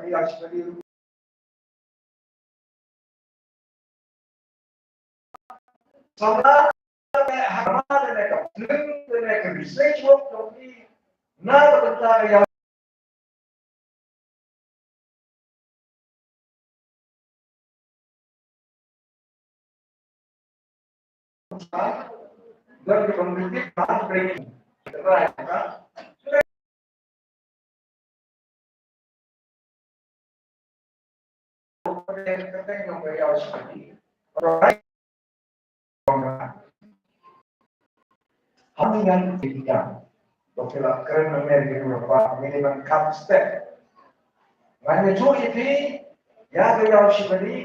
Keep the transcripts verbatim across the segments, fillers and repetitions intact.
ïa shi kali. Samla ne ha ma ne ka film ne ka research work jong ki na ka bynta ka ïa Hynrei ngan ïa ba ki la kren na mer ki ruh ba ngi dei ban kham step. Ngan ïathuh ïa phi ïa ka ïaw shibali,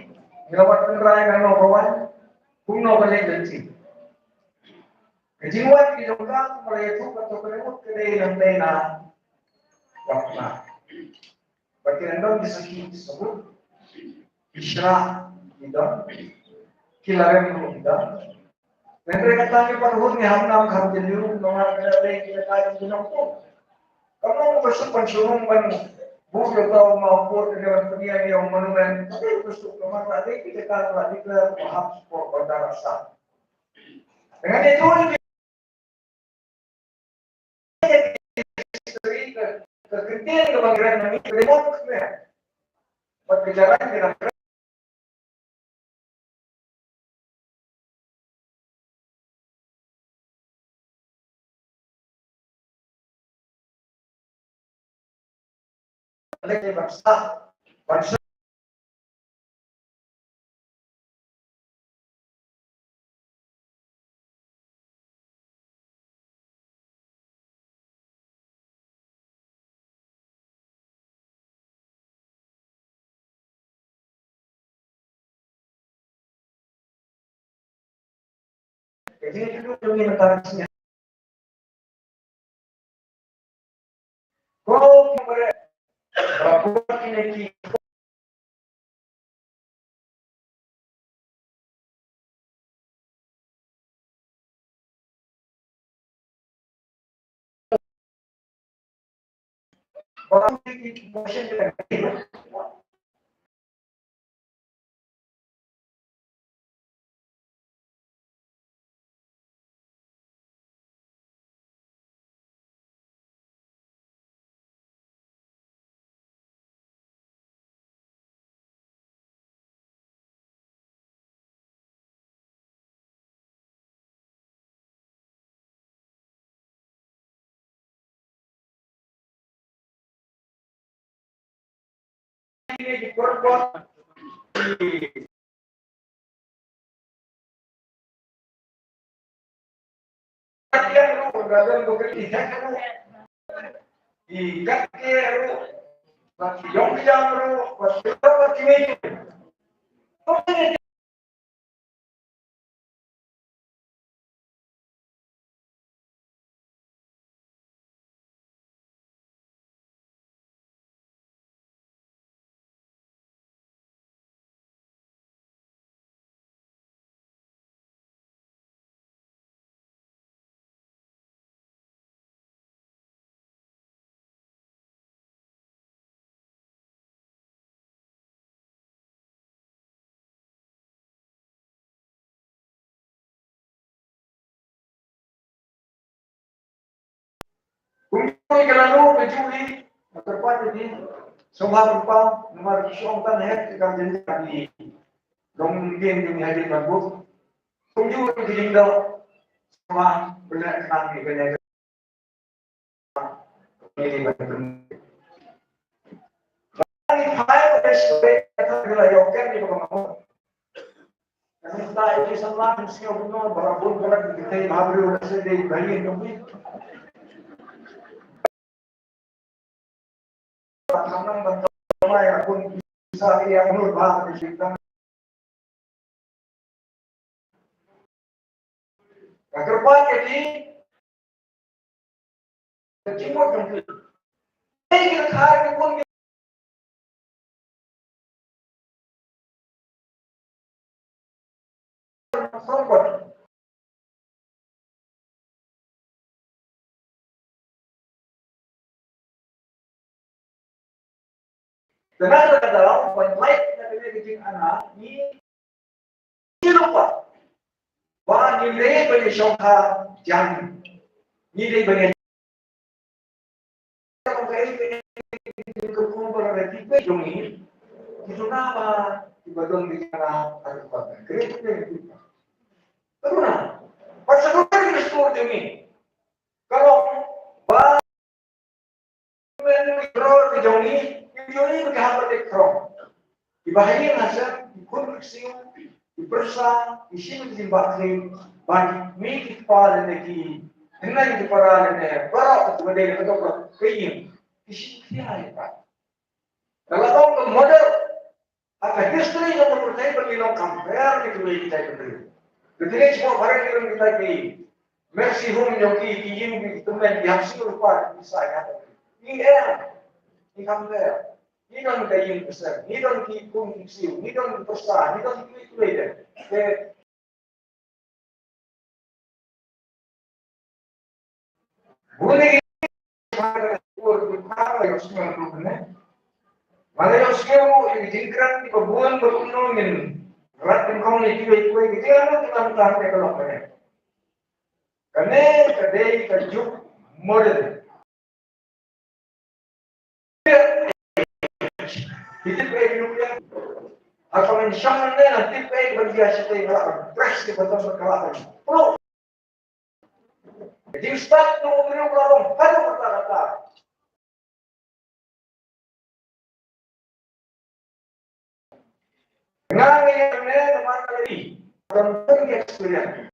ngi la wad tynrai na nongkhawan, kumno ka leit lynti. Ka jingwad ki jong ka, kumba la ïathuh ka to ka lemut ka dei nangtei na. Wad na. Ba ki dang don ki sakhi ki sabut, ki shrah ki don, ki larem ruh ki don. Hynrei kata ngi pat hut ngi ham nam kham jylliew, namar ka dei ki jaka ki nongpum. Kam long ba suk ban shu rung ban buh ïa uta u mawkut, ne ban pynïaid ïa u monument. Ka dei ba suk, namar ka dei ki jaka ba dei ka hap sport ban da rasa. Dengan itu, Kumjuh ïa ka lano ka juh i, ka kyrpad ïa phi, sngewbha kumta, namar ki shu ong tang heh, ki kam jynjar ki. Long kin jong ngi ha ri ban buh. Kumjuh ïa ka jingdoh, sngewbha, pynleh khnang ïa kane. Ka kyrpad ïa ki. Ka jingmut jong ki. Ei, ki kha ki bun ki. Kane ka daw ban lait na kane ka jingana ngi, ngi lypa ba ngi dei ban ïa shongkha jam, ngi dei ban ïa ka kumba la ki pei jong ngi ki tuna ba ki ba don ki jana ha ka kwan ka kre kre. Ka tuna ba sa ka kre ki stor jong ngi ka long ba men ki ror ki jong ngi ki jong ngi ki hap ba te krong. Ki ba ha ïing ha sem, ki khun ki ksiew, ki pyrsa, ki shim ki jingbakri, ba ki kmie ki kpa lane ki hynmen ki para lane baroh kiba dei ha ka dok ka ïing, ki shim khia ïa ka. Ka la long ka model ha ka history jong ka pyrthei ba ngi long compare ngi kiwei kitai ki briew. Ka dei shuwa baroh ngi long kitai ki Mercy home jong ki, ki ïing ki tymmen ki hap siew lypa ki sa ïa ki. Ngi eh, ngi compare. Ngi don ka ïing ka sem, ngi don ki khun ki ksiew, ngi don ki pyrsa, ngi don ki kiwei kiwei de. Te bun ïa ki, ma la ïohsngew ruh ne, ma la ïohsngew ïa ki jingkren kiba bun ba kumno ngin rat nyngkong ïa kiwei kiwei ki jingkren kiba bun ba kumno ngin rat nyngkong ïa kiwei kiwei ki jingkren. Kane ka dei ka juk modern. Ki tip ei nuklia. Ha ka mynshong ne la tip ei ban ïa shatei ka la ban press ki button ka la ban. Pro. Ka jingstad tu u briew ka la long. Haduh kata kata. Nga ngi ïa ne namar ka la ri. From the experience.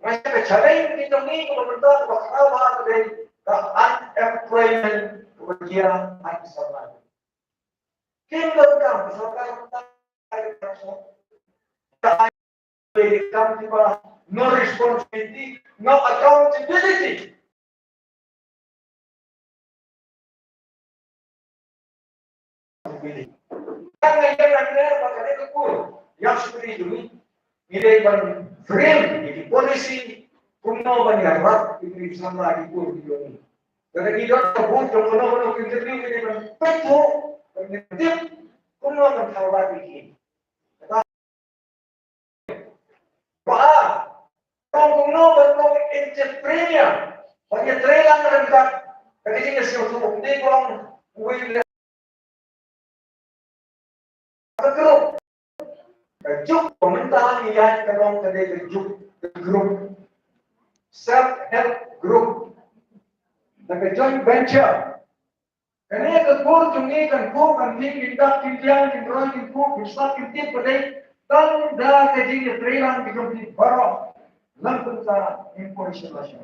Nga ïa ka challenge ki jong ngi kaba mynta kaba khraw bha ka dei ka unemployment kaba jia ha ki samla. Kim donkam ka sorkar mynta ka kam kiba no responsibility, no accountability. Ngi dei ban frame ïa ki policy kumno ban ïarap ïa ki samla ki kur ki jong ngi. Lada ngi don ka bun jong kano kano ka interview ngi dei ban peit ruh ban tip kumno ban kharwai ïa ki. Ba, kong kumno ban long entrepreneur, ban ïatreilang ryngkat, ka dei jingïasngewthuh, ym dei ba ong uwei u leh ka group. Ka juk ba mynta ngi ïaid ka long ka dei ka juk ka group. Self help group. Na ka joint venture. Kane ka kur jong ngi kan kur kan ning kin dak kin tiang kin roi kin kur kin sat kin tip ba dei tang da ka jingïatreilang ki jong ki baroh. Lang kumta in poi sha la sha.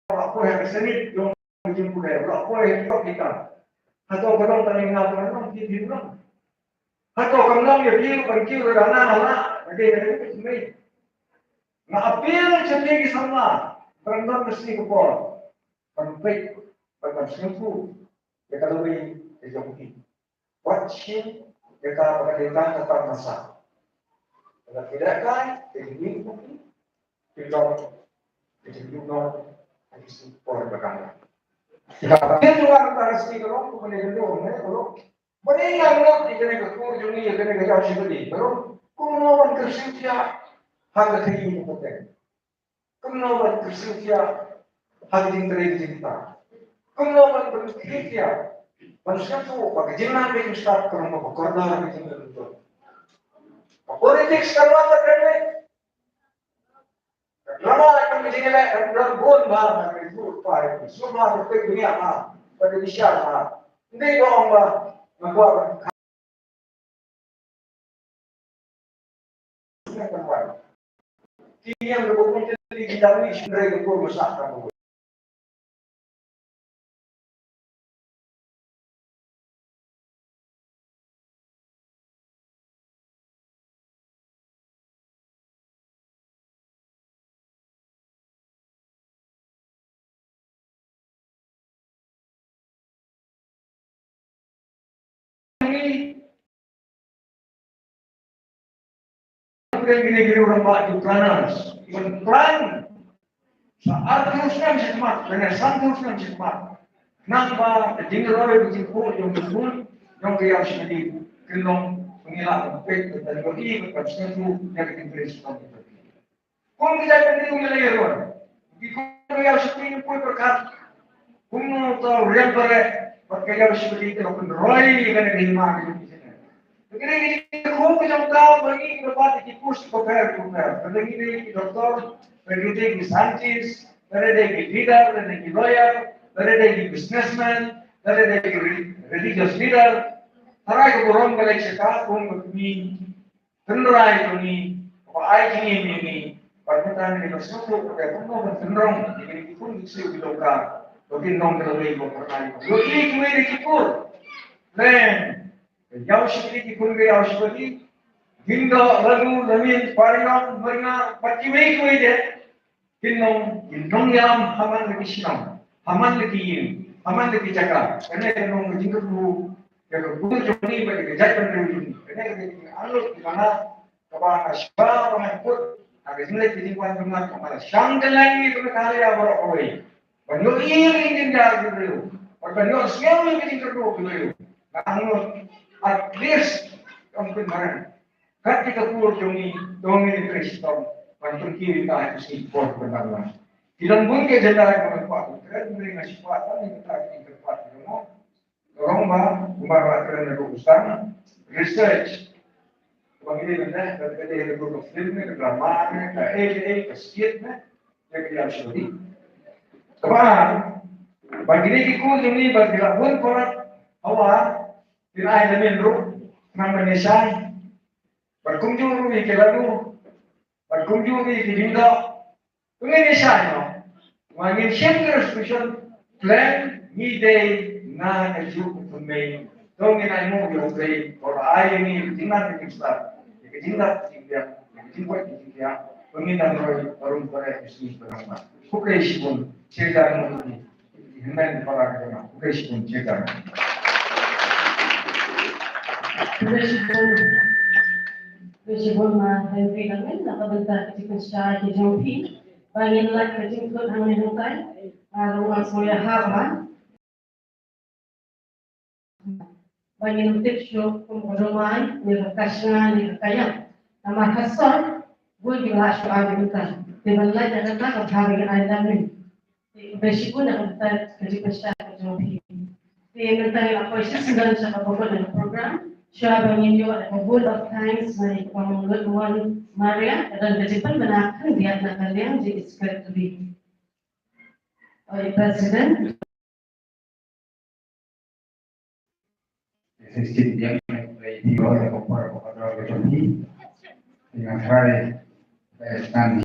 Ba poi ha ka senit jong ka jingpynlong ba poi ha ki kam. Hato ka long tang ïa nga ba long ki ki long. Hato kam long ïa ki ban kiew da na na na. Ka dei ka dei ka dei. Nga appeal sha phi ki samla ban don ka sngi ka por. Ban peit, ban, ban sngewthuh ïa ka lawei ka jong ki. Wat shu ïa ka ba ka dei tang ka tamasa. Lada ki lehkai, ka jingim jong ki, ki long ka jingim jong ki, ha ki sngi por ba kan. Ïa ka ba kin jong ka, ka sngi ka long kumne ka long ne ka long. Ba dei ïa ngi ïa kane ka kur jong ngi ïa kane ka jam shi ba dei ka long. Kumno ban kyrsiew thiah ha ka kyrdan ka pateng. Kumno ban kyrsiew thiah ha ka jingtrei ka jingktah. Kumno ban kyrsiew thiah ban sngewthuh ba ka jingnang ka jingstad ka long kaba kordor ka jingtrei. Ka politics ka long ka trei. Ka drama ka jong ka jingïaleh ka long bun bha, ka jingïaleh ka jingïaleh ka jingïaleh ka jingïaleh ka jingïaleh ka jingïaleh. Ym dei ba ong ba nga kwah ban Kine ki dei ki rangbah ki planners. Ki plan. Sa arphew snem shakhmat, lane sanphew snem shakhmat, nangba ka jingroi ka jingkhuid jong ka khun jong ka Ïaw Shipali kan long ba ngi lah ban peit, ban ïohi, ban sngewthuh ïa ka jingtrei shitom jong ka. Kum ki jait bynriew ngi la ïaroh, ki khun ka Ïaw Shipali ngi poi pyrkhat kumno to riang bareh bad ka Ïaw Shipali te la pynroi ïa kane ka hima ka jong ngi. Te kine ki jingkhuid ki jong ka, ba ngi ki la bat ïa ki post bapher bapher. Lada ngi dei ki doktor, lada ngi dei ki scientist, lada dei ki leader, lada dei ki lawyer, lada dei ki businessman, lada dei ki re-, religious leader. Tharai ka burom ka leit sha ka kum ka kmie tynrai jong ngi, kaba ai jingim ïa ngi. Bad mynta ngi la sngewthuh ba kumno ban pynrong ïa kine ki khun ki ksiew ki jong ka, ba kin long ki lawei ba pyrkhat. Ïohi kiwei de ki kur, lem ka Ïaw Shipali, ki khun ka Ïaw Shipali, Lyngdoh, Laloo, Lamin, Pariong, Maringar bad kiwei kiwei de. Kin long, kin long ïalam ha man la ki shnong, ha man la ki ïing, ha man la ki jaka. Kane kan long ka jingkyrkhu ïa ka bun jong ngi bad ïa ka jaitbynriew jong ngi. Kane ka dei ka jingangnud, ka jingangnud kaba nga shah ba ngan kut ha ka jingleit ka jingwan jong nga, kaba la shang kylleng ïa ka Meghalaya baroh kawei. Ban ïohi ïa ka jingjar jingbriew, ban, ban ïohsngew ïa ka jingkyrkhu ka briew. Nga angnud at least ong pynmarang kat ïa ka kur jong ngi, to ngin trei shitom ban pynkiew ïa ka ha ka sngi por ban wan. Ki don bun ki agenda ba ngan kwah ban kren, hynrei nga shu kwah tang ïa kata ka jingkyrpad jong nga. Ka long ba kumba la kren na ka usang research, ba ngi dei ban leh, ka dei ka film ne, ka drama ne, ka ei ka ei, ka skit ne, ïa ka Ïaw Shipali. Kaba ar, ba kine ki kur jong ngi ba ki la bun palat hawa, kin ai da min ruh, khnang ban ïashai. Bad kumjuh ruh ïa ki Laloo, bad kumjuh ruh ïa ki Lyngdoh. Ngin ïashai noh. Ba ngin shim ka resolution, khlem ngi dei na kajuh ka thymmei. To ngin ainguh ïa U Blei ba u la ai ïa ngi ka jingnang ka jingstad, ïa ka jinglap ka jingbiang, ïa ka jingkoit ka jingkhiah, ba ngin nang roi barum bareh ka sngi ba nang wan. Khublei shibun, cheer jar mo. Hynmen para ka jong nga. Khublei shibun, cheer jar. Khublei shibun. Khublei shibun, Ma Henry Dangin, na ka bynta ka jingpynshai ka jong phi. Ba ngin leit ka jingkut hangne hangtai. Ar u ang sngewbha ba ba ngin tip shuh kum ka jong ngi, ne ka kashnga, ne ka kayap. Namar ka sor, bun ki la shu ai mynta. Te ban lait ïa kata ka bha ba ngin ai lem. Te khublei shibun ïa kata ka jingpynshai ka jong phi. Te mynta ngi la poi shisyndon sha kaba kut ka program. Shuwa ba ngin ïoh ka vote of thanks na i Kong Lutwon Maria, ka don ka jingpynbna khyndiat na ka liang jong i Secretary. Oi, President. Assistant Yang, eh, di bawah kompor, kompor, kompor, dengan try, eh, stand